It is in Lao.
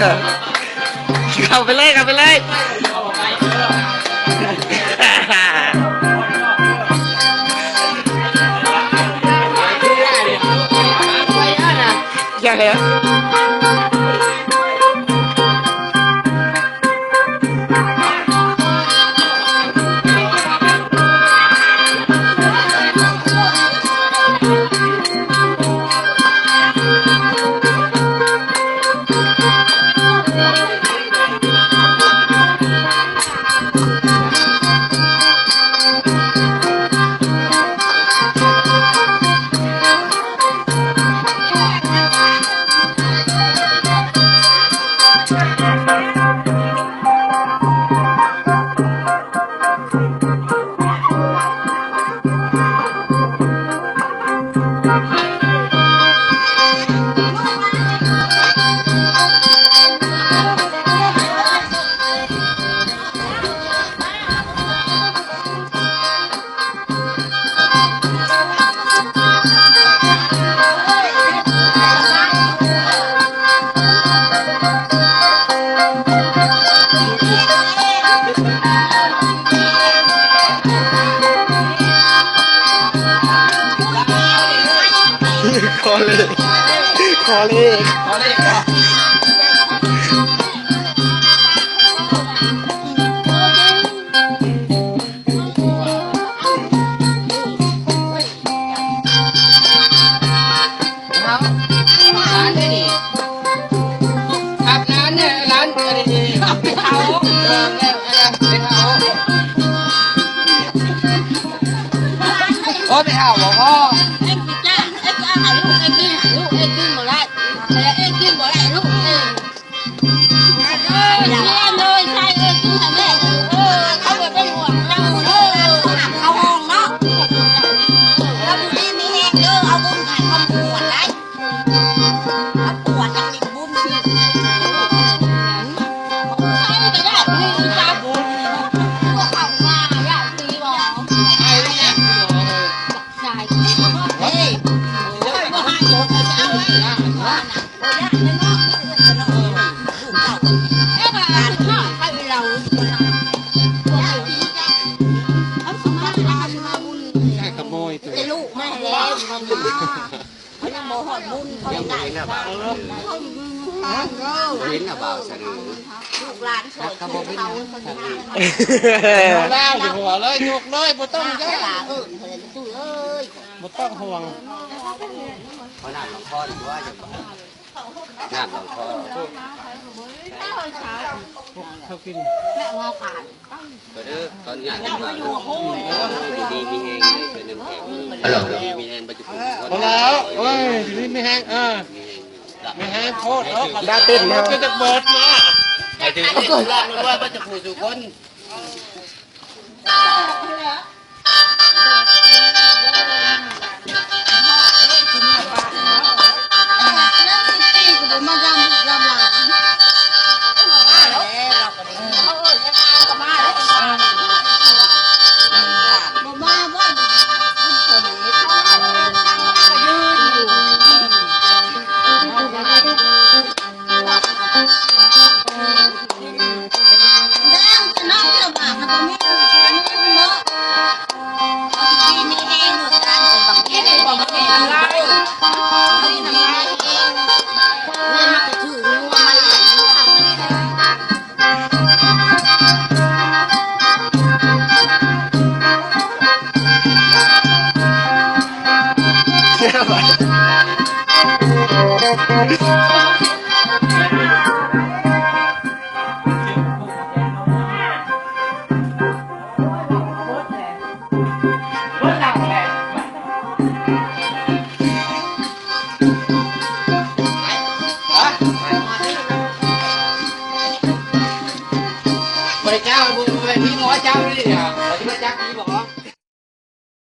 ເຂົ້າໄປເລີຍ ເຂົ້າໄປເລີຍ ຢ່າແລ້ວ. ຂໍເລກ ຂໍເລກ ຂໍເລກ ຂໍເລກ. ເອົາ ຫຼານເດ້ນີ້ ຄັບ ຫຼານເດ້ ຫຼານ ອັນນີ້ ໄປເຖົ້າ ເອີ ໄປເຖົ້າ ໂອ້ ໄປເຖົ້າບໍ່ພໍ ເອັກກິນຈ້າ ເອັກກິນ ລູກ ເອັກກິນ ລູກ ເອັກກິນບໍ່ໄດ້ ເອັກກິນບໍ່ໄດ້ ລູກ ເອີ. ເອີ ເຊີນເລີຍ ໃສ່ເອີ ກິນຫັ້ນແຫຼະ ເອີ ເຂົາບໍ່ເປັນຫ່ວງເຈົ້າ ເອີ ເຂົາຫ້ອງເນາະ ເອີ ເຈົ້າຢູ່ດີມີແຮງເດີ ເອົາບຸນໃຫ້ຄຳປວດໄດ້ ເອົາປວດຈັກນິດບຸນຊິ ໃສ່ກໍໄດ້ ມີຕາບຸນ ເຂົ້າມາ ຢາກຕີບໍ່ ໃສ່ ເຮີ້ຍ ບໍ່ໃຫ້ ເອົາໄວ້ ໃຫ້ຂະໂມຍຕົວ ລູກມາແລ້ວ ເຂົາຍັງບໍ່ຮອດບຸນ ເຂົາໄດ້ ເຫັນນະບ່າວສະເໜີ ລູກຫຼານຊ່ອຍເຂົາ ເຂົາຊິຫາ ລາວຢູ່ຫົວເລີຍ ຍົກເລີຍ ບໍ່ຕ້ອງຢ້ານ ເອີ້ນເພິ່ນ ຕຸ້ຍເອີຍ ບໍ່ຕ້ອງຫ່ວງ ເຂົານ້ຳລຳຄໍນີ້ຕົວະ ນ້ຳລຳຄໍ ເຂົາກິນ ກໍເດີ ຕອນນີ້ ເອີ ຢູ່ດີມີແຮງ ເປັນນ້ຳແຂງ ຢູ່ດີມີແຮງ ບັດຈຸຜູ້ ບໍ່ແລ້ວ ໂອ້ຍ ຢູ່ດີມີແຮງ ເອີ ມີແຮງໂພດ ເອົາ ດາເຕັ້ນແລ້ວ ກໍຈະເບິດເນາະ ໃຫ້ຖືກລາບລວຍ ບັດຈຸຜູ້ສູ່ຄົນ. ເບິດແລ້ວແຫຼະ.